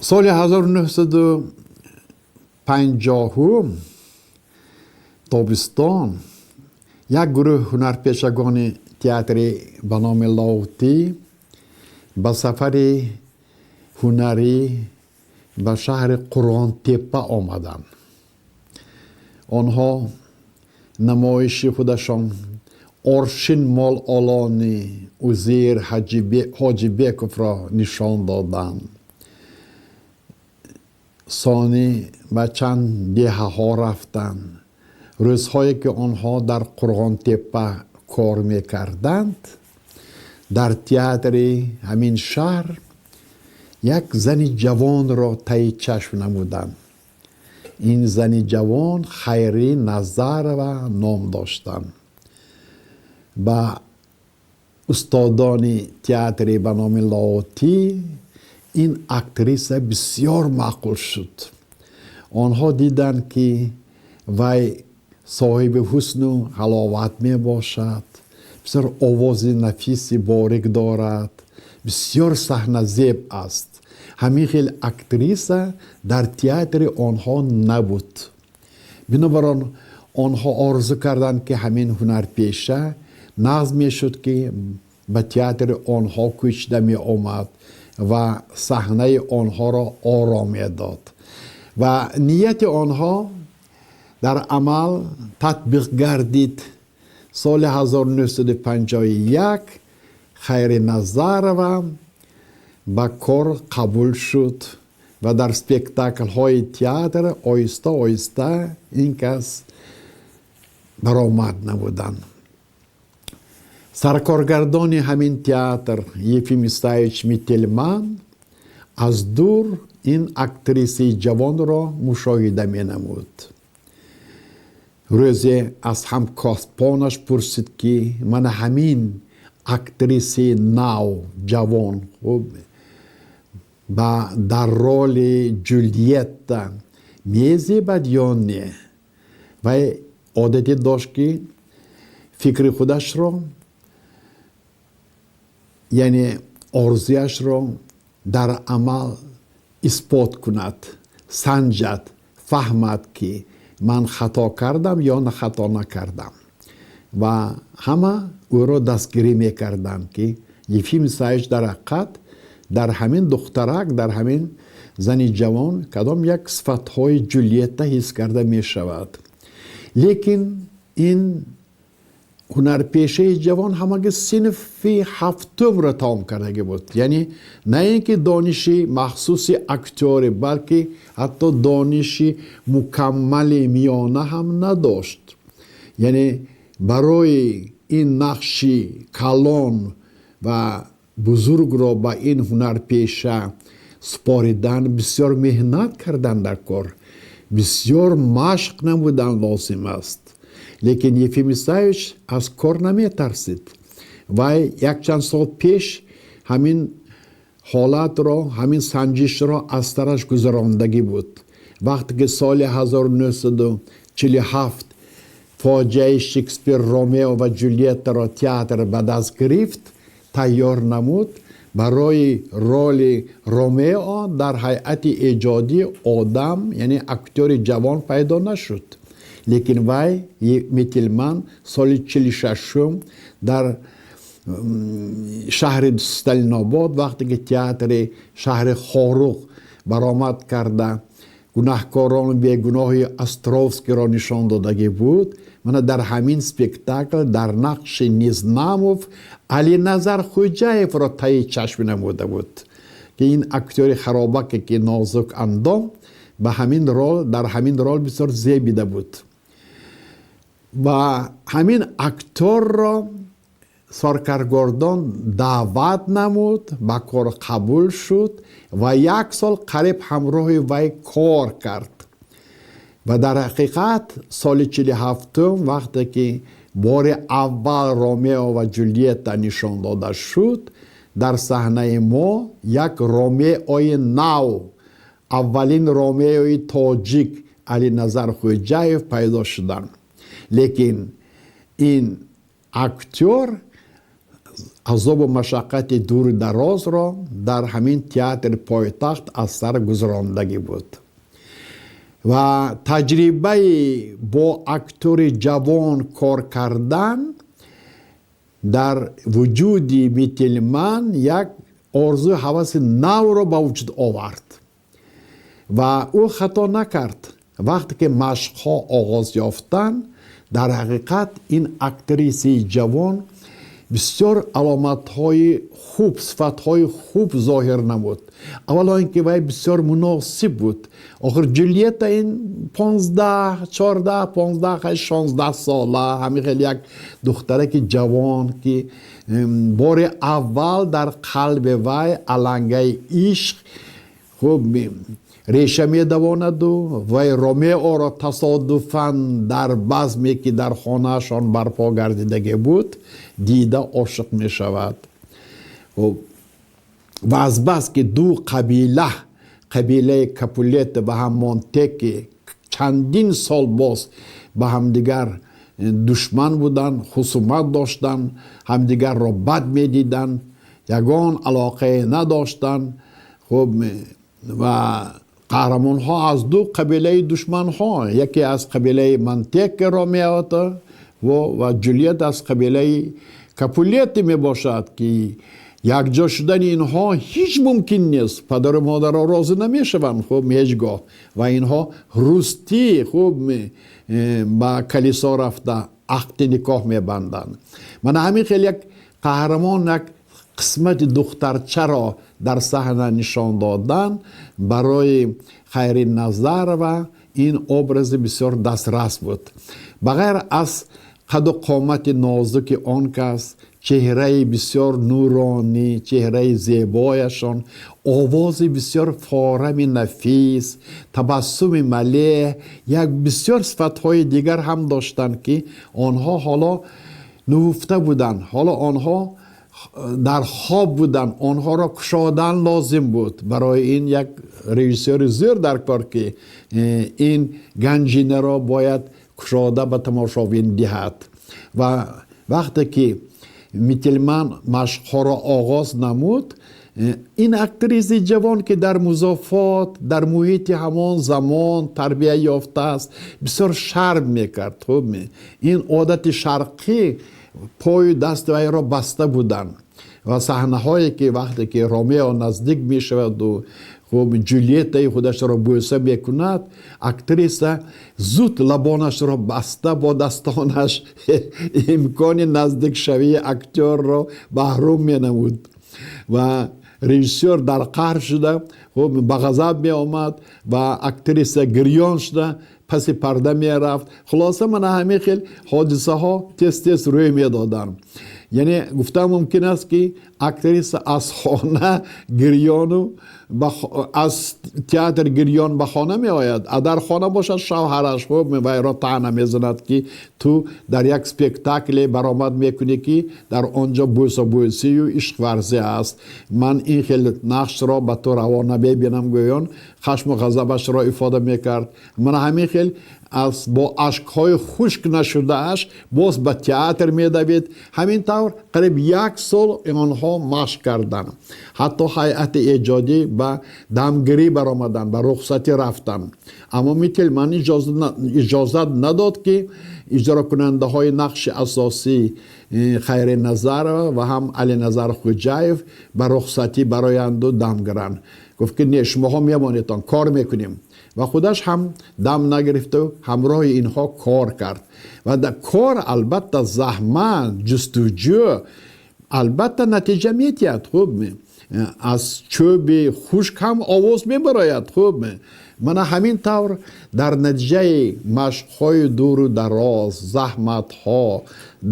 Соли 1950 тобистон як гурӯҳ ҳунарпешагони театри ба номи Лоҳутӣ ба сафари ҳунарӣ ба шаҳри Қурғонтеппа омаданд. Онҳо намоиши худашон «Оршин мол олони» Узейр Ҳоҷибековро нишон доданд. Сонӣ ба чанд деҳаҳо рафтанд. Рӯзҳое ки онҳо дар Қурғонтеппа кор мекарданд, дар театри ҳамин шаҳр як зани ҷавонро таи чашм намуданд. Ин зани ҷавон Хайрӣ Назарова ном доштанд. Ба устодони театри ба номи Лоҳутӣ ин актриса бисёр маъқул шуд. Онҳо диданд, ки вай соҳиби ҳусну ҳаловат мебошад, бисёр овози нафиси борик дорад, бисёр саҳназеб аст. Ҳамин хел актриса дар театри онҳо набуд. Бинобар он онҳо орзу карданд, ки ҳамин ҳунарпеша нағз мешуд, ки ба театри онҳо кӯчида меомад ва саҳнаи онҳоро ором медод. Ва нияти онҳо дар амал татбиқ гардид. Соли 1951 Хайри Назарова ба кор қабул шуд ва дар спектаклҳои театр оҳиста оҳиста ин кас баромад намуданд. Саркоргардони ҳамин театр Ефим Исаевич Мительман аз дур ин актрисаи ҷавонро мушоҳида менамуд. Рӯзе аз ҳамкасбонаш пурсид, ки мана ҳамин актрисаи нав, ҷавон, ба дар роли Ҷульетта мезебад ё не? Вай одате дошт, ки фикри худашро, яъне орзуяшро дар амал исбот кунад, санҷад, фаҳмад, ки ман хато кардам ё хато накардам. Ва ҳама ӯро дастгирӣ мекарданд, ки Ефим Исаевич дар ҳақиқат дар ҳамин духтарак, дар ҳамин зани ҷавон кадом як сифатҳои Ҷулиетта ҳис карда мешавад. Лекин ин ҳунарпешаи ҷавон ҳамаги синфи ҳафтумро тамом кардагӣ буд, яъне на ин ки дониши махсуси актёре, балки ҳатто дониши мукаммали миёна ҳам надошт. Яъне барои ин нақши калон ва бузургро ба ин ҳунарпеша супоридан бисёр меҳнат кардан дар кор, бисёр машқ намудан лозим аст. Лекин Ефим Исаевич аз кор наметарсид. Вай якчанд сол пеш ҳамин ҳолатро, ҳамин санҷишро аз сараш гузарондагӣ буд. Вақте ки соли 1947 фоҷиаи Шекспир «Ромео ва Ҷулиеттаро» театр ба даст гирифт, тайёр намуд, барои роли Ромео дар ҳайати эҷодӣ одам, яъне актёри ҷавон пайдо нашуд. Лекин вай, Мительман, соли 46-ум дар шаҳри Сталинобод, вақте ки театри шаҳри Хоруғ баромад карда, «Гунаҳкорону бегуноҳи» Островскийро нишон додагӣ буд, мана дар ҳамин спектакл дар нақши Незнамов Алиназар Хӯҷаевро таи чашм намуда буд, ки ин актёри харобаке, ки нозук андом, ба ҳамин рол, дар ҳамин рол бисёр зебида буд. Ва ҳамин акторро саркаргардон даъват намуд, ба кор қабул шуд ва як сол қариб ҳамроҳи вай кор кард. Ва дар ҳақиқат соли 47-ум, вақте ки бори аввал «Ромео ва Ҷулиетта» нишон дода шуд, дар саҳнаи мо як Ромеои нав, аввалин Ромеои тоҷик Алиназар Хӯҷаев пайдо шуданд. Лекин ин актёр Азобу машаққати дуру дарозро дар ҳамин театри пойтахт аз сар гузарондагӣ буд ва таҷрибаи бо актёри ҷавон кор кардан дар вуҷуди Мительман як орзуи ҳаваси навро ба вуҷуд овард. Ва ӯ хато накард. Вақте ки машқҳо оғоз ёфтанд, дар ҳақиқат ин актрисаи ҷавон бисёр аломатҳои хуб, сифатҳои хуб зоҳир намуд. Аввало ин ки вай бисёр муносиб буд. Охир Ҷульетта ин 15, 14, 15, 16 сола, ҳамин хел як духтараки ҷавон, ки бори аввал дар қалби вай алангаи ишқ хуб реша медавонаду вай Ромеоро тасодуфан дар базме, ки дар хонаашон барпо гардидагӣ буд, дида ошиқ мешавад. Ва азбас ки ду қабила, қабилаи Капулетто ва ҳам Монтеки, чандин сол боз ба ҳамдигар душман буданд, хусумат доштанд, ҳамдигарро бад медиданд, ягон алоқае надоштанд. Хуб, ва қаҳрамонҳо аз ду қабилаи душманҳо, яке аз қабилаи Монтеки, Ромео ва Ҷулиет аз қабилаи Капулетти мебошад, ки якҷо шудани инҳо ҳеҷ мумкин нест, падару модаро розӣ намешаванд, хуб, ҳеҷ гоҳ. Ва инҳо рустӣ, хуб, ба калисо рафта ақди никоҳ мебанданд. Мана ҳамин хел як қаҳрамон, як қисмати духтарчаро дар саҳна нишон додан барои Хайриназарова ин образи бисёр дастрас буд. Ба ғайр аз қаду қомати нозуки он кас, чеҳраи бисёр нуронӣ, чеҳраи зебояшон, овози бисёр форами нафис, табассуми малеҳ, як бисёр сифатҳои дигар ҳам доштанд, ки онҳо ҳоло нуҳуфта буданд, ҳоло онҳо дар хоб буданд, онҳоро кушодан лозим буд. Барои ин як режиссёри зӯр дар кор, ки ин ганҷинаро бояд кушода ба тамошобин диҳад. Ва вақте ки Мительман машқҳоро оғоз намуд, ин актрисаи ҷавон, ки дар музофот, дар муҳити ҳамон замон тарбия ёфтааст, бисёр шарм мекард. Хуб, ин одати шарқӣ, пою дасти вайро баста буданд. Ва саҳнаҳое ки вақте ки Ромео наздик мешаваду, хуб, Ҷулиеттаи худашро бӯса мекунад, актриса зуд лабонашро баста бо дастонаш имкони наздикшавии актёрро маҳрум менамуд. Ва режиссёр дар қаҳр шуда, хуб, ба ғазаб меомад ва актриса гирён шуда паси парда мерафт. Хулоса, мана ҳамин хел ҳодисаҳо тез тез рӯй медоданд. Яъне гуфтан мумкин аст, ки актриса аз хона гирёну аз театр гирён ба хона меояд, а дар хона бошад, шавҳараш, хуб, вайро таъна мезанад, ки ту дар як спектакле баромад мекунӣ, ки дар он ҷо бӯсабӯсию ишқварзӣ аст, ман ин хел нақшро ба ту раво намебинам, гӯён хашму ғазабашро ифода мекард. Мана ҳамин хел аз бо ашкҳои хушк нашудааш боз ба театр медавид. Ҳамин тавр қариб як сол онҳо машқ карданд. Ҳатто ҳайати эҷодӣ ба дамгирӣ баромаданд, ба рухсатӣ рафтанд, аммо Мительман иҷозат надод, ки иҷрокунандаҳои нақши асосӣ Хайриназарова ва ҳам Алиназар Хуҷаев ба рухсатӣ бароянду дам гиранд. Гуфт, ки не, шумоҳо мемонедтон, кор мекунем. Ва худаш ҳам дам нагирифту ҳамроҳи инҳо кор кард. Ва дар кор албатта заҳмат, ҷустуҷӯ албатта натиҷа медиҳад. Хуб, аз чӯби хушк ҳам овоз мебарояд. Хуб, мана ҳамин тавр дар натиҷаи машқҳои дуру дароз, заҳматҳо,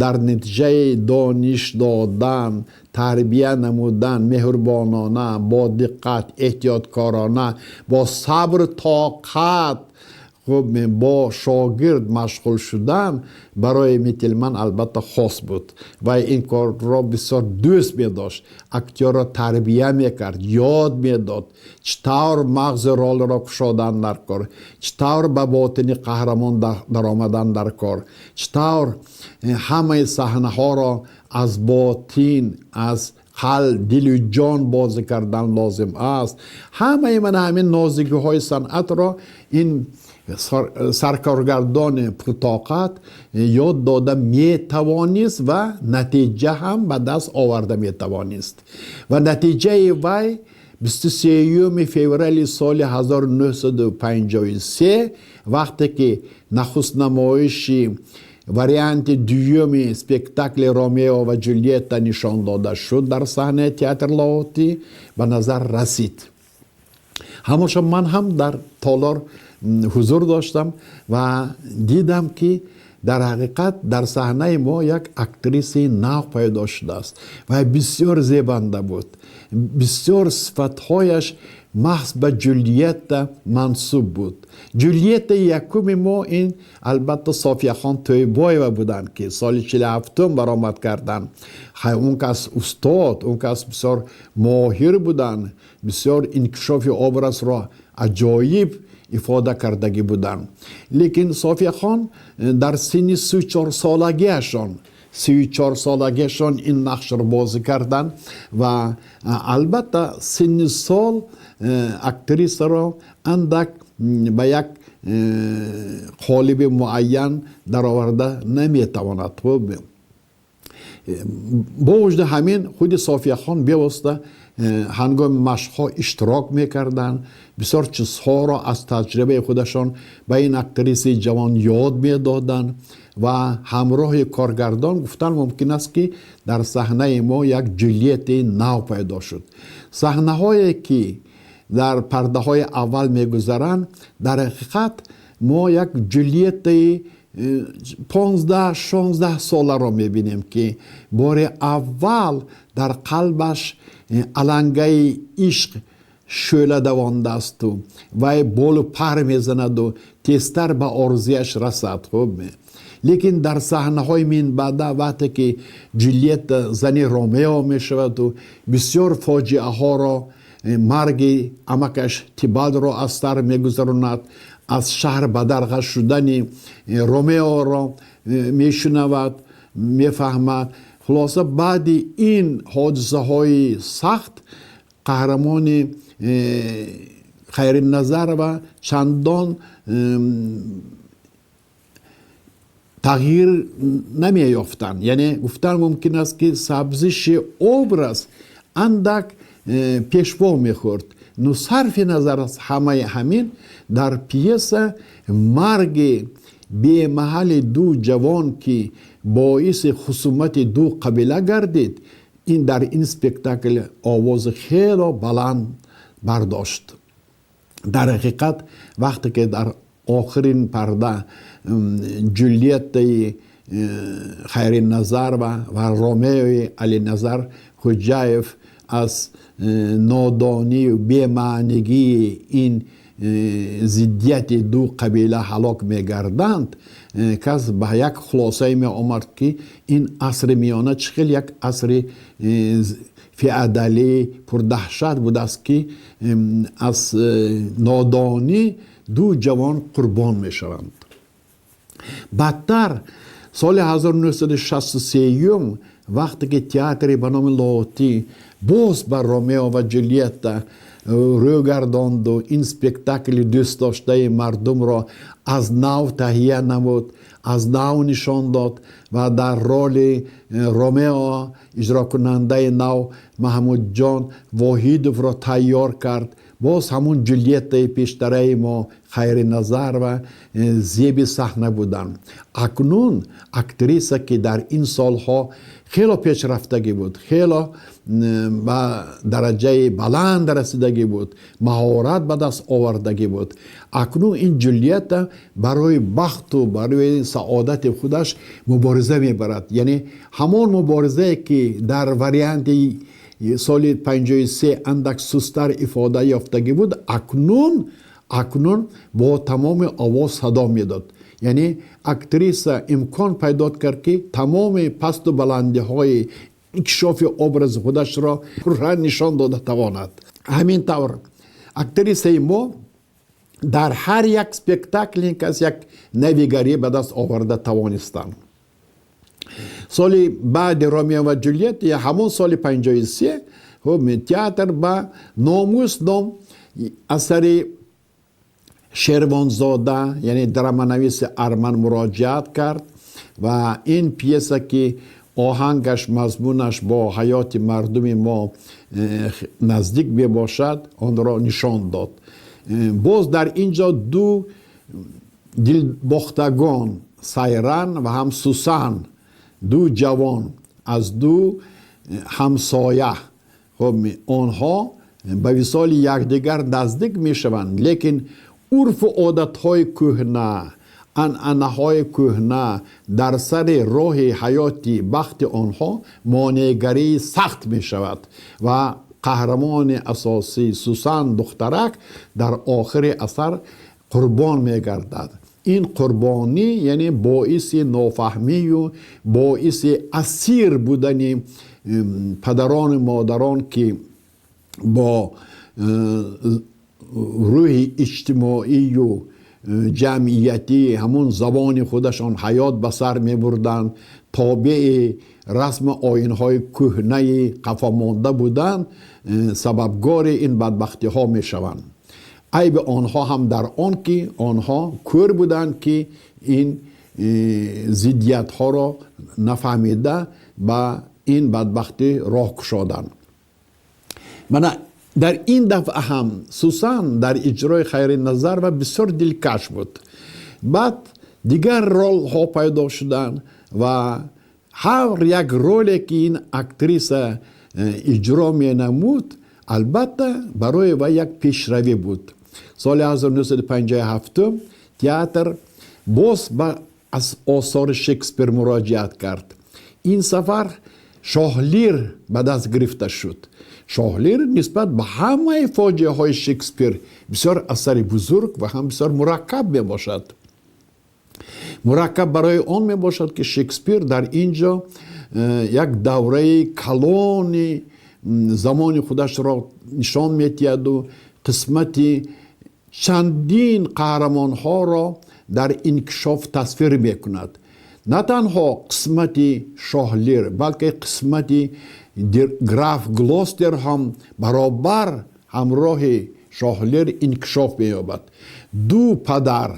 дар натиҷаи дониш додан, тарбия намудан меҳрубонона, бо диққат, эҳтиёткорона, бо сабру тоқат. Хуб, бо шогирд машғул шудан барои Мителман албатта хос буд ва ин корро бисёр дӯст медошт. Актёрро тарбия мекард, ёд медод, чӣ тавр мағзи ролро кушодан дар кор, чӣ тавр ба ботини қаҳрамон даромадан дар кор, чӣ тавр ҳамаи саҳнаҳоро аз ботин, аз қалб, дилу ҷон бозӣ кардан лозим аст. Ҳамаи мана ҳамин нозикиҳои санъатро ин саркоргардони пуртоқат ёд дода метавонист ва натиҷа ҳам ба даст оварда метавонист. Ва натиҷаи вай 23 феврали соли 1953, вақте ки нахуст намоиши варианти дуюми спектакли «Ромео ва Ҷульетта» нишон дода шуд дар саҳнаи театр Лоҳутӣ, ба назар расид. Ҳамошо ман ҳам дар толор ҳузур доштам ва дидам, ки дар ҳақиқат дар саҳнаи мо як актрисаи нав пайдо шудааст ва бисёр зебанда буд, бисёр сифатҳояш маҳз ба Ҷульетта мансуб буд. Ҷульеттаи якуми мо ин албатта Софияхон Тӯйбоева буданд, ки соли 47-ум баромад карданд. Хай, он кас устод, он кас бисёр моҳир буданд, бисёр инкишофи образро аҷоиб ифода кардагӣ буданд. Лекин Софияхон дар синни 34 солагиашон, 34 солагиашон ин нақшро бозӣ карданд ва албатта синни сол актрисаро андак ба як қолиби муайян дароварда наметавонад. Бо вуҷуди ҳамин, худи Софияхон бевосита ҳангоми машқҳо иштирок мекарданд, бисёр чизҳоро аз таҷрибаи худашон ба ин актрисаи ҷавон ёд медоданд ва ҳамроҳи коргардон гуфтан мумкин аст, ки дар саҳнаи мо як Ҷулиеттаи нав пайдо шуд. Саҳнаҳое ки дар пардаҳои аввал мегузаранд, дар ҳақиқат мо як Ҷулиеттаи 15-16 соларо мебинем, ки бори аввал дар қалбаш алангаи ишқ шӯъла давондаасту вай болу пар мезанаду тезтар ба орзуяш расад. Хуб, лекин дар саҳнаҳои минбаъда, вақте ки Ҷулиетта зани Ромео мешаваду бисёр фоҷиаҳоро, марги амакаш Тибалдро аз сар мегузаронад, аз шаҳр бадарға шудани Ромеоро мешунавад, мефаҳмад, хулоса, баъди ин ҳодисаҳои сахт қаҳрамони Хайринназарова чандон тағйир намеёфтанд. Яъне гуфтан мумкин аст, ки сабзиши образ андак пешво мехӯрд. Но сарфи назар аз ҳамаи ҳамин, дар пьеса марги бемаҳали ду ҷавон, ки боиси хусумати ду қабила гардид, ин дар ин спектакл овози хело баланд бардошт. Дар ҳақиқат, вақте ки дар охирин парда Ҷулиеттаи Хайринназарова ва Ромеои Алиназар Хуҷаев аз нодонию бемаънигии ин зиддияти ду қабила ҳалок мегарданд, кас ба як хулосае меомад, ки ин асри миёна чӣ хел як асри феодалӣ пурдаҳшат будааст, ки аз нодонӣ ду ҷавон қурбон мешаванд. Баъдтар, соли 1963, вақте ки театре ба номи Лоҳутӣ боз ба «Ромео ва Ҷулиетта» рӯ гардонду ин спектакли дӯстдоштаи мардумро аз нав таҳия намуд, аз нав нишон дод ва дар роли Ромео иҷрокунандаи нав Маҳмудҷон Воҳидовро тайёр кард, боз ҳамун Ҷулиеттаи пештараи мо Хайриназарова зеби саҳна буданд. Акнун актриса, ки дар ин солҳо хело пешрафтагӣ буд, хело ба дараҷаи баланд расидагӣ буд, маҳорат ба даст овардагӣ буд, акнун ин Ҷулиетта барои бахту барои саодати худаш мубориза мебарад. Яъне ҳамон муборизае, ки дар варианти соли 53 андак сустар ифода ёфтагӣ буд, акнун Акнун бо тамоми овоз садо медод. Яъне актриса имкон пайдо кард, ки тамоми пасту баландиҳои инкишофи образи худашро пурра нишон дода тавонад. Ҳамин тавр актрисаи мо дар ҳар як спектакл аз як навигарӣ ба даст оварда тавонистанд. Соли баъди «Ромео ва Ҷульет», ҳамон соли 53, театр ба «Номус» ном асари Шервонзода, яъне драманависи арман, муроҷиат кард ва ин пьеса, ки оҳангаш, мазмунаш бо ҳаёти мардуми мо наздик мебошад, онро нишон дод. Боз дар ин ҷо ду дилбохтагон, Сайран ва ҳам Сусан, ду ҷавон аз ду ҳамсоя, хоб, онҳо ба висоли якдигар наздик мешаванд, лекин урфу одатҳои кӯҳна, анъанаҳои кӯҳна дар сари роҳи ҳаёти бахти онҳо монеъгарии сахт мешавад ва қаҳрамони асосӣ Сусан духтарак дар охири асар қурбон мегардад. Ин қурбонӣ, яъне, боиси нофаҳмию боиси асир будани падарону модарон, ки бо рӯҳи иҷтимоию ҷамъиятӣ ҳамун забони худашон ҳаёт ба сар мебурданд, тобеи расму оинҳои кӯҳнаи қафомонда буданд, сабабгори ин бадбахтиҳо мешаванд. Айби онҳо ҳам дар он, ки онҳо кӯр буданд, ки ин зиддиятҳоро нафаҳмида, ба ин бадбахтӣ роҳ кушоданд. Мана дар ин дафъа ҳам Сусан дар иҷрои Хайриназарова бисёр дилкаш буд. Баъд дигар ролҳо пайдо шуданд ва ҳар як роле, ки ин актриса иҷро менамуд, албатта, барои вай як пешравӣ буд. Соли 1957 театр боз ба аз осори Шекспир муроҷиат кард. Ин сафар «Шоҳ Лир» ба даст гирифта шуд. «Шоҳ Лир» нисбат ба ҳамаи фоҷиаҳои Шекспир бисёр асари бузург ва ҳам бисёр мураккаб мебошад. Мураккаб барои он мебошад, ки Шекспир дар ин ҷо як давраи калони замони худашро нишон медиҳаду қисмати чандин қаҳрамонҳоро дар инкишоф тасвир мекунад. На танҳо қисмати Шоҳ Лир, балки қисмати граф Глостер ҳам баробар ҳамроҳи Шоҳ Лир инкишоф меёбад. Ду падар,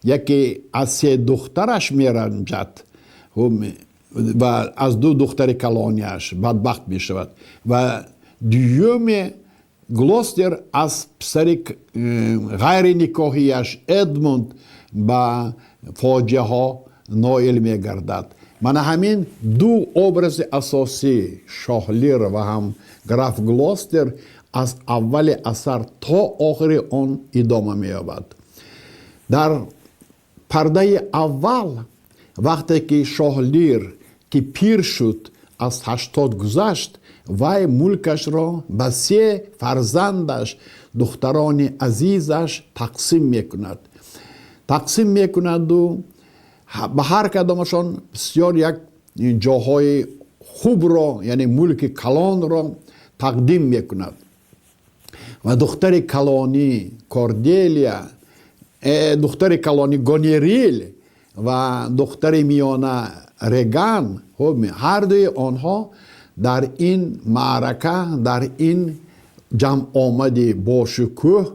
яке аз се духтараш меранҷад ва аз ду духтари калонияш бадбахт мешавад ва дуюме, Глостер, аз писари ғайри никоҳияш Эдмунд ба фоҷиаҳо ноил мегардад. Мана ҳамин ду образи асосӣ, Шоҳ Лир ва ҳам граф Глостер, аз аввали асар то охири он идома меёбад. Дар пардаи аввал, вақте ки Шоҳ Лир, ки пир шуд, аз 80 гузашт, вай мулкашро ба се фарзандаш, духтарони азизаш, тақсим мекунад. Тақсим мекунаду ба ҳар кадомашон бисёр як ҷоҳои хубро, яъне мулки калонро тақдим мекунад. Ва духтари калонӣ Корделия, духтари калонӣ Гонерил ва духтари миёна Реган, ҳардуи онҳо дар ин маърака, дар ин ҷамъомади бошукӯҳ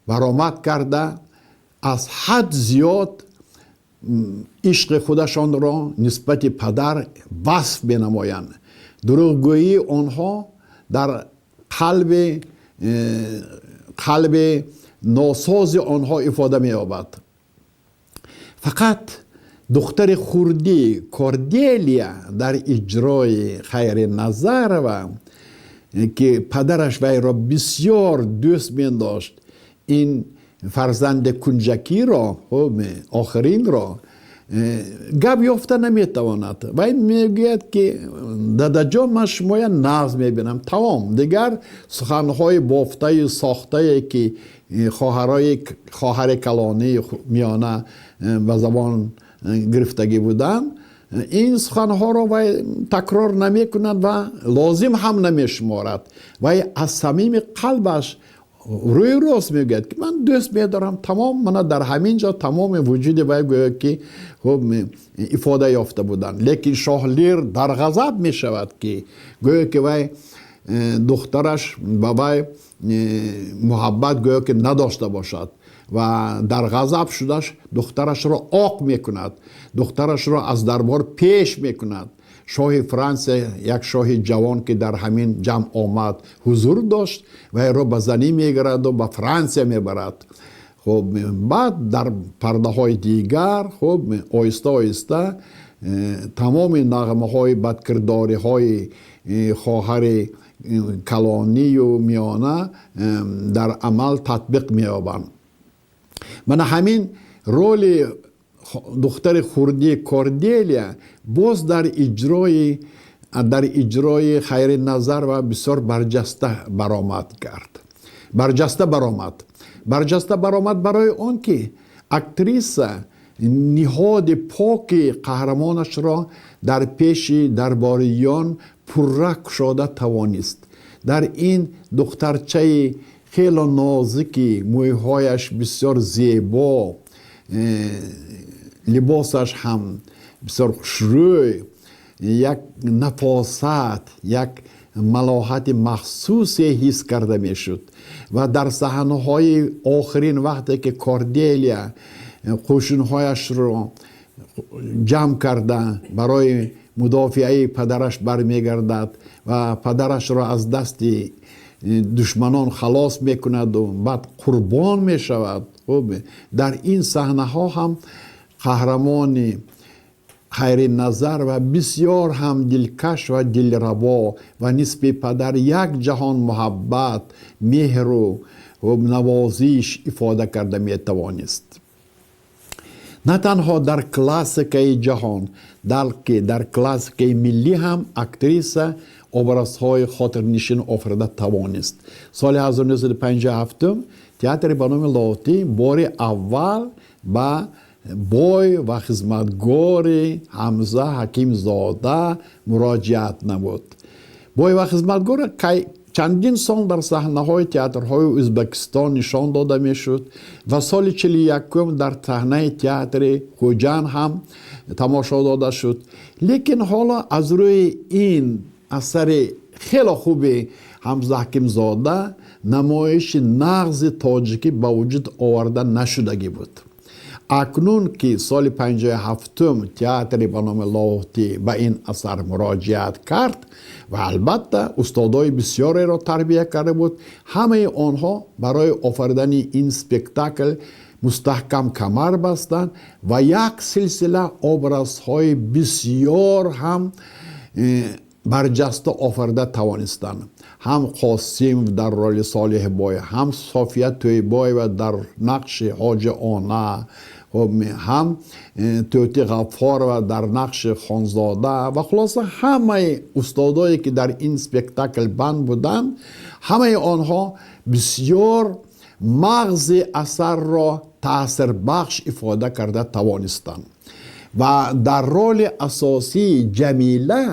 баромад карда, аз ҳад зиёд ишқи худашонро нисбати падар васф менамоянд. Дурӯғгӯии онҳо дар қалби носози онҳо ифода меёбад. Фақат духтари хурдӣ Корделия дар иҷрои Хайриназарова, ки падараш вайро бисёр дӯст медошт, ин фарзанди кунҷакиро, охиринро. Гап ёфта наметавонад. Вай мегӯяд, ки дадаҷон, ман шумоя нағз мебинам, тамом. Дигар суханҳои бофтаю сохтае, ки хоҳари калонии миёна ба забон гирифтагӣ буданд, ин суханҳоро вай такрор намекунад ва лозим ҳам намешуморад. Вай аз самими қалбаш рӯи рост мегӯяд, ки ман дӯст медорам, тамом. Мана дар ҳамин ҷо тамоми вуҷуди вай гӯяд, ки хуб ифода ёфта буданд. Лекин шоҳ Лир дар ғазаб мешавад, ки гӯё ки вай духтараш ба вай муҳаббат гӯё ки надошта бошад, ва дар ғазаб шудаш духтарашро оқ мекунад, духтарашро аз дарбор пеш мекунад. Шоҳи Франсия, як шоҳи ҷавон, ки дар ҳамин ҷамъ омад, ҳузур дошт, вайро ба занӣ мегираду ба Франсия мебарад. Хуб, баъд дар пардаҳои дигар, хуб, оҳиста оҳиста тамоми нағмаҳои бадкирдориҳои хоҳари калонию миёна дар амал татбиқ меёбанд. Мана ҳамин роли духтари хурдии Корделия боз дар иҷрои Хайриназар ва бисёр барҷаста баромад кард. Барҷаста баромад, барои он ки актриса ниҳоди поки қаҳрамонашро дар пеши дарбориён пурра кушода тавонист. Дар ин духтарчаи хело нозики, мӯйҳояш бисёр зебо, либосаш ҳам бисёр хушрӯй, як нафосат, як малоҳати махсусе ҳис карда мешуд. Ва дар саҳнаҳои охирин, вақте ки Корделия қӯшунҳояшро ҷамъ карда, барои мудофиаи падараш бармегардад ва падарашро аз дасти душманон халос мекунаду баъд қурбон мешавад, хуб, дар ин саҳнаҳо ҳам қаҳрамони Хайриназар ва бисёр ҳам дилкаш ва дилрабо ва нисби падар як ҷаҳон муҳаббат, меҳру навозиш ифода карда метавонист. На танҳо дар классикаи ҷаҳон, балки дар классикаи миллӣ ҳам актриса образҳои хотирнишин офарида тавонист. Соли 1957 театри ба номи Лоҳутӣ бори аввал ба «Бой ва хизматгори» Ҳамза Ҳакимзода муроҷиат намуд. «Бой ва хизматгор» чандин сол дар саҳнаҳои театрҳои Ӯзбекистон нишон дода мешуд ва соли 41-ум дар саҳнаи театри Хуҷанд ҳам тамошо дода шуд. Лекин ҳоло аз рӯи ин асари хело хуби Ҳамза Ҳакимзода намоиши нағзи тоҷикӣ ба вуҷуд оварда нашудагӣ буд. Акнун ки соли 57-ум театри ба номи Лоҳутӣ ба ин асар муроҷиат кард ва албатта устодои бисёреро тарбия карда буд, ҳамаи онҳо барои офаридани ин спектакл мустаҳкам камар бастанд ва як силсила образҳои бисёр ҳам барҷаста офарида тавонистанд: ҳам Қосим дар роли Солиҳбой, ҳам София Тӯйбоева дар нақши Ҳоҷи Она, ҳам Тӯти Ғаффорова дар нақши Хонзода. Ва хулоса, ҳамаи устодое, ки дар ин спектакл банд буданд, ҳамаи онҳо бисёр мағзи асарро таъсирбахш ифода карда тавонистанд. Ва дар роли асосии Ҷамила,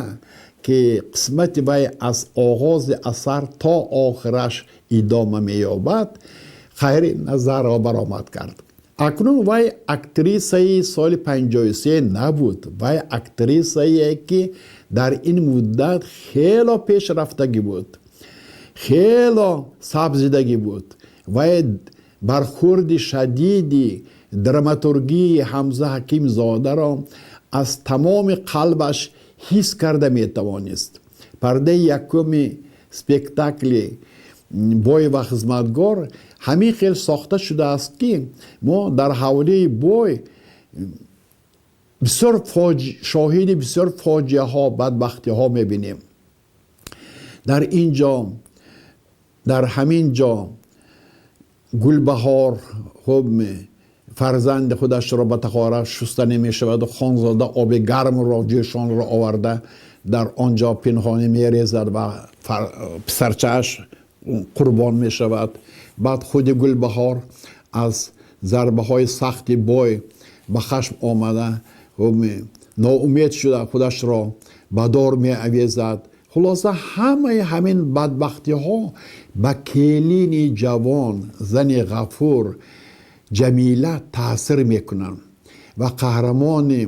ки қисмати вай аз оғози асар то охираш идома меёбад, Хайри Назарова баромад кард. Акнун вай актрисаи соли 53 набуд, вай актрисае, ки дар ин муддат хело пешрафтагӣ буд, хело сабзидагӣ буд. Вай бархӯрди шадиди драматургии Ҳамза Ҳакимзодаро аз тамоми қалбаш ҳис карда метавонист. Пардаи якуми спектакли «Бой ва хизматгор» ҳамин хел сохта шудааст, ки мо дар ҳавлии бой бисёр шоҳиди бисёр фоҷиаҳо, бадбахтиҳо мебинем. Дар ин ҷо, дар ҳамин ҷо Гулбаҳор, хуб. Фарзанди худашро ба тахора шуста намешаваду Хонзода оби гармро ҷӯшонро оварда дар он ҷо пинҳонӣ мерезад ва писарчааш қурбон мешавад. Баъд худи Гулбаҳор аз зарбаҳои сахти бой ба хашм омада, ноумед шуда, худашро ба дор меавезад. Хулоса, ҳамаи ҳамин бадбахтиҳо ба келини ҷавон, зани Ғафур, Ҷамила таъсир мекунанд ва қаҳрамони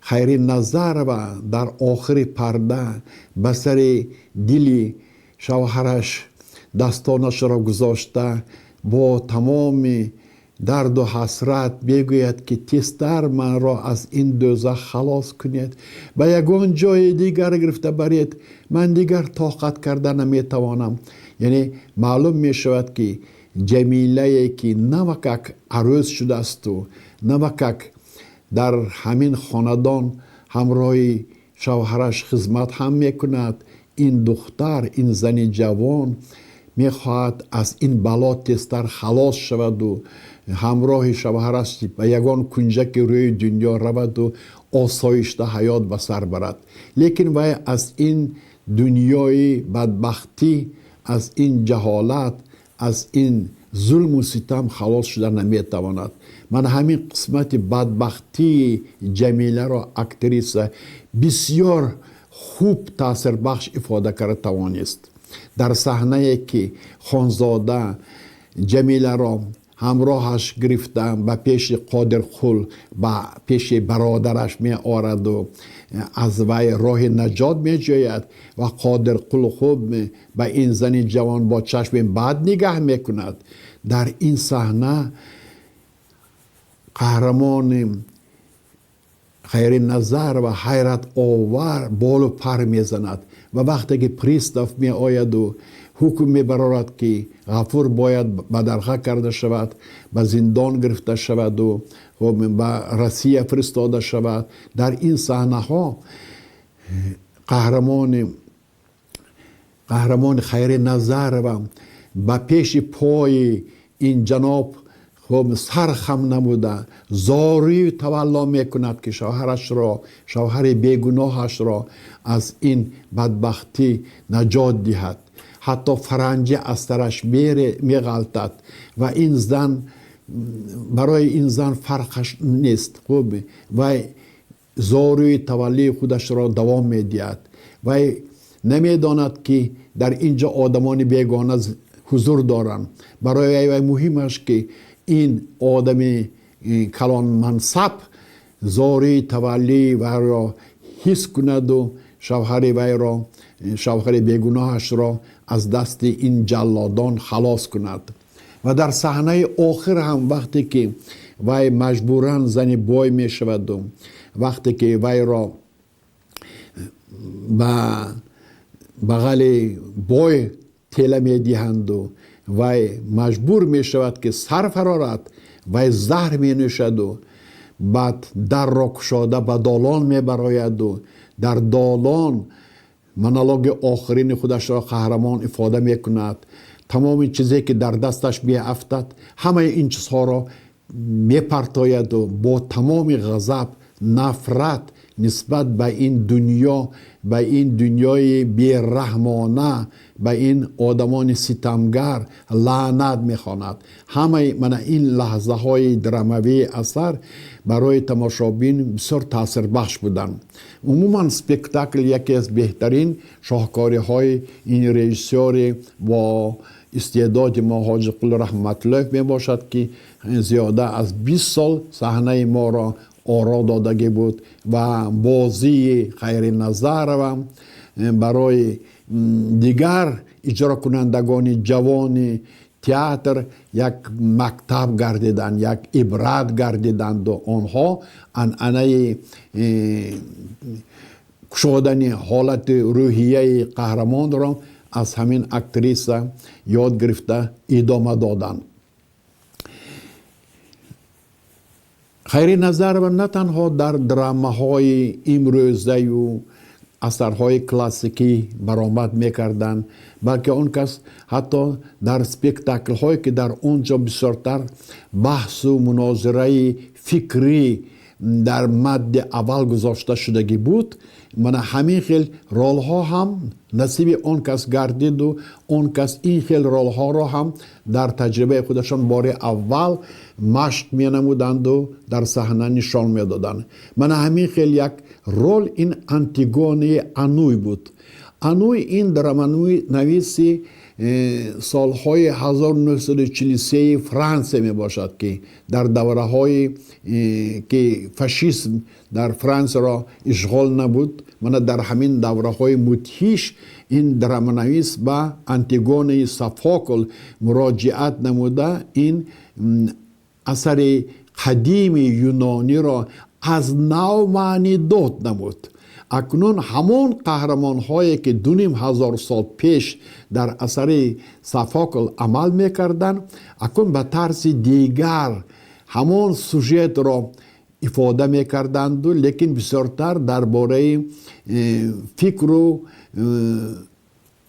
Хайри Назарова дар охири парда ба сари дили шавҳараш дастонашро гузошта, бо тамоми дарду ҳасрат мегӯяд, ки тезтар манро аз ин дӯзах халос кунед, ба ягон ҷои дигар гирифта баред, ман дигар тоқат карда наметавонам. Яъне маълум мешавад, ки Ҷамилае, ки навакак арӯз шудаасту навакак дар ҳамин хонадон ҳамроҳи шавҳараш хизмат ҳам мекунад, ин духтар, ин зани ҷавон мехоҳад аз ин бало тезтар халос шаваду ҳамроҳи шавҳараш ба ягон кунҷаки рӯи дунё раваду осоишта ҳаёт ба сар барад. Лекин вай аз ин дунёи бадбахтӣ, аз ин ҷаҳолат, аз ин зулму ситам халос шуда наметавонад. Ман ҳамин қисмати бадбахтии Ҷамиларо актриса бисёр хуб, таъсирбахш ифода карда тавонист. Дар саҳнае, ки Хонзода Ҷамиларо ҳамроҳаш гирифта ба пеши Қодирқул, ба пеши бародараш меораду аз вай роҳи наҷот меҷӯяд ва Қодирқул хуб ба ин зани ҷавон бо чашми бад нигаҳ мекунад, дар ин саҳна қаҳрамони Хайриназарова ҳайратовар болу пар мезанад. Ва вақте ки пристав меояду ҳукм мебарорад, ки Ғафур бояд бадарға карда шавад, ба зиндон гирифта шаваду ба Россия фиристода шавад, дар ин саҳнаҳо қаҳрамони Хайриназарова ба пеши пои ин ҷаноб хуб сар хам намуда, зорию тавалло мекунад, ки шавҳарашро, шавҳари бегуноҳашро аз ин бадбахтӣ наҷот диҳад. Ҳатто фаранҷа аз сараш меғалтад ва ин зан, барои ин зан фарқаш нест. Хуб, вай зоруи таваллии худашро давом медиҳад. Вай намедонад, ки дар ин ҷо одамони бегона ҳузур доранд. Барои вай муҳимаш, ки ин одами калонмансаб зории таваллии вайро ҳис кунаду шавҳари вайро, шавҳари бегуноҳашро аз дасти ин ҷаллодон халос кунад. Ва дар саҳнаи охир ҳам, вақте ки вай маҷбуран зани бой мешаваду вақте ки вайро ба бағали бой тела медиҳанду вай маҷбур мешавад, ки сар фарорад, вай заҳр менӯшаду баъд дарро кушода ба долон мебарояду дар долон монологи охирини худашро қаҳрамон ифода мекунад. Тамоми чизе, ки дар дасташ меафтад, ҳамаи ин чизҳоро мепартояду бо тамоми ғазаб, нафрат нисбат ба ин дунё, ба ин дунёи бераҳмона, ба ин одамони ситамгар лаънат мехонад. Ҳамаи мана ин лаҳзаҳои драмавии асар барои тамошобин бисёр таъсирбахш буданд. Умуман, спектакл яке аз беҳтарин шоҳкориҳои ин режиссёри бо истеъдоди мо, Ҳоҷиқул Раҳматуллоев мебошад, ки зиёда аз 20 сол саҳнаи моро оро додагӣ буд. Ва бозии Хайриназарова барои дигар иҷрокунандагони ҷавони театр як мактаб гардиданд, як ибрат гардиданду онҳо анъанаи кушодани ҳолати рӯҳияи қаҳрамонро аз ҳамин актриса ёд гирифта идома доданд. Хайриназарова на танҳо дар драмаҳои имрӯзаю Асарҳои классикӣ баромад мекарданд, балки он кас ҳатто дар спектаклҳое, ки дар он ҷо бисёртар баҳсу мунозираи фикрӣ дар мадди аввал гузошта шудагӣ буд, мана ҳамин хел ролҳо ҳам насиби он кас гардиду он кас ин хел ролҳоро ҳам дар таҷрибаи худашон бори аввал машқ менамуданду дар саҳна нишон медоданд. Мана ҳамин хел як рол ин Антигонаи Ануй буд. Ануй ин драманависи солҳои 1943 Франсия мебошад, ки дар давраҳое, ки фашизм дар Франсияро ишғол набуд, мана дар ҳамин давраҳои мудҳиш ин драманавис ба Антигонаи Софокл муроҷиат намуда, ин асари қадими юнониро аз нав маънидод намуд. Акнун ҳамон қаҳрамонҳое, ки 2500 сол пеш дар асари Софокл амал мекарданд, акнун ба тарзи дигар ҳамон сюжетро ифода мекарданду, лекин бисёртар дар бораи фикру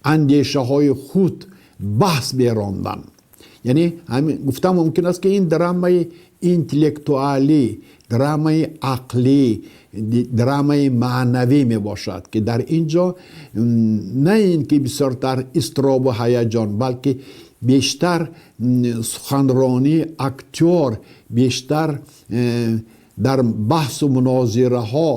андешаҳои худ баҳс меронданд. Яъне гуфтан мумкин аст, ки ин драмаи интеллектуалӣ, драмаи ақлӣ, драмаи маънавӣ мебошад, ки дар ин ҷо на ин ки бисёртар изтиробу ҳаяҷон, балки бештар суханронии актёр, бештар дар баҳсу мунозираҳо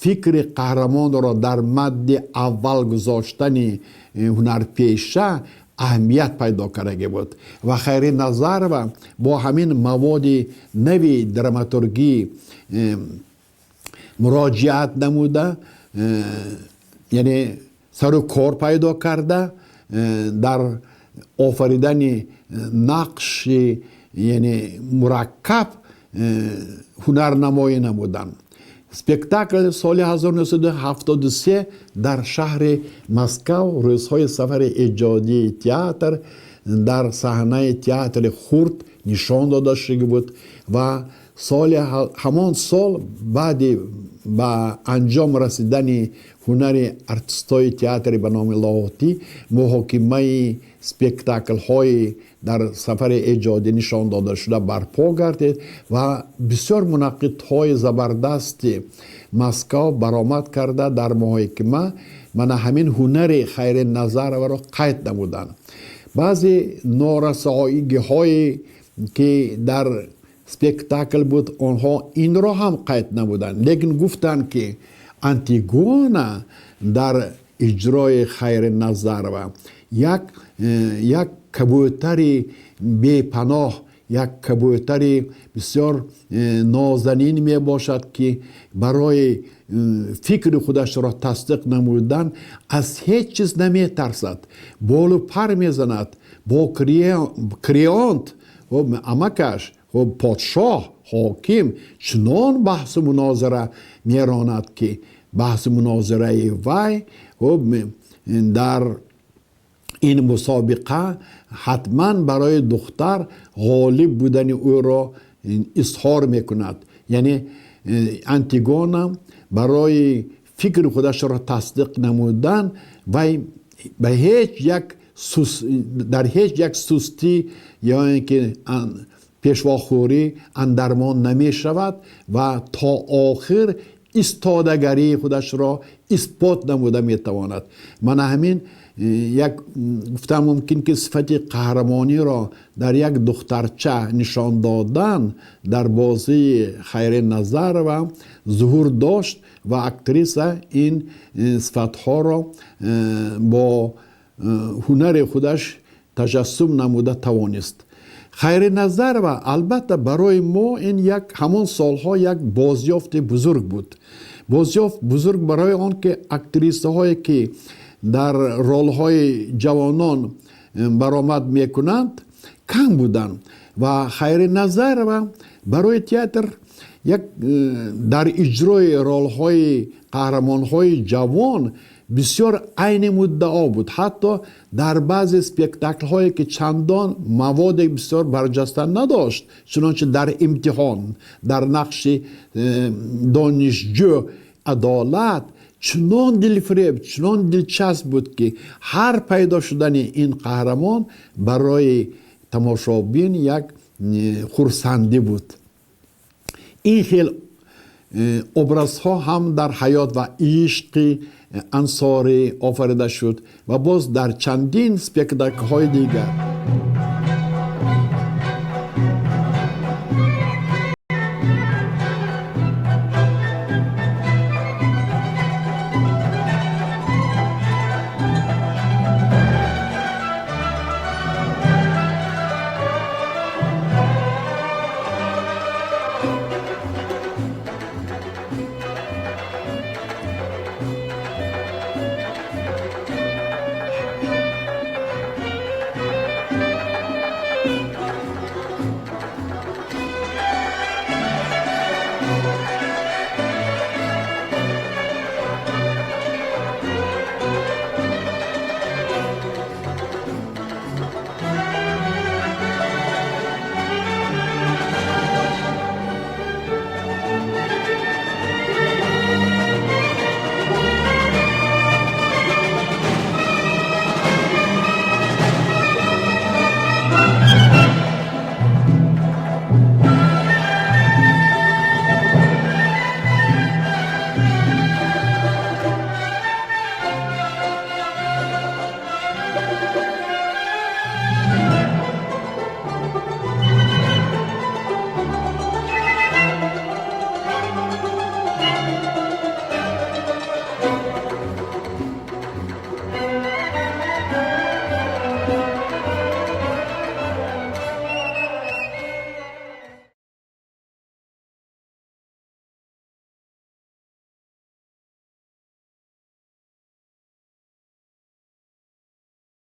фикри қаҳрамонро дар мадди аввал гузоштани ҳунарпеша аҳамият пайдо кардаги буд. Ва Хайри Назарова бо ҳамин маводи нави драматургӣ муроҷиат намуда, яъне сару кор пайдо карда, дар офаридани нақши, яъне, мураккаб ҳунарнамоӣ намуданд. Спектакл соли 1973 дар шаҳри Москав, рӯзҳои сафари эҷодии театр, дар саҳнаи театри хурд нишон дода шуда буд. Ва соли ҳамон сол, баъди ба анҷом расидани ҳунари артистои театри ба номи Лоҳутӣ, муҳокимаи спектаклҳои дар сафари эҷодӣ нишон дода шуда барпо гардид ва бисёр мунаққидҳои забардасти Москав баромад карда, дар муҳокима мана ҳамин ҳунари Хайри Назароваро қайд намуданд. Баъзе норасоигиҳое, ки дар спектакл буд, онҳо инро ҳам қайд намуданд, лекин гуфтанд, ки Антигона дар иҷрои Хайри Назарова як кабӯтари бепаноҳ, як кабӯтари бисёр нозанин мебошад, ки барои фикри худашро тасдиқ намудан аз ҳеҷ чиз наметарсад, болу пар мезанад, бо Креонт, амакаш, подшоҳ, ҳоким, чунон баҳсу мунозира меронад, ки баҳсу мунозираи вай дар ин мусобиқа ҳатман барои духтар ғолиб будани ӯро изҳор мекунад. Яъне Антигона барои фикри худашро тасдиқ намудан вай ба ҳеҷ як дар ҳеҷ як сустӣ ё ин ки пешвохӯрӣ андармон намешавад ва то охир истодагарии худашро исбот намуда метавонад. Мана ҳамин як, гуфтан мумкин, ки сифати қаҳрамониро дар як духтарча нишон додан дар бозии Хайри Назарова зуҳур дошт ва актриса ин сифатҳоро бо ҳунари худаш таҷассум намуда тавонист. Хайри Назарова, албатта, барои мо ин як ҳамон солҳо як бозёфти бузург буд. Бозёфт бузург барои он ки актрисаҳое, ки дар ролҳои ҷавонон баромад мекунанд, кам буданд ва Хайри Назарова барои театр як дар иҷрои ролҳои қаҳрамонҳои ҷавон бисёр айни муддао буд. Ҳатто дар баъзе спектаклҳое, ки чандон маводе бисёр барҷаста надошт, чунончи дар «Имтиҳон» дар нақши донишҷӯ Адолат. Чунон дилфиреб, чунон дилчасп буд, ки ҳар пайдо шудани ин қаҳрамон барои тамошобин як хурсандӣ буд. Ин хел образҳо ҳам дар «Ҳаёт ва ишқи Ансорӣ» офарида шуд ва боз дар чандин спектаклҳои дигар.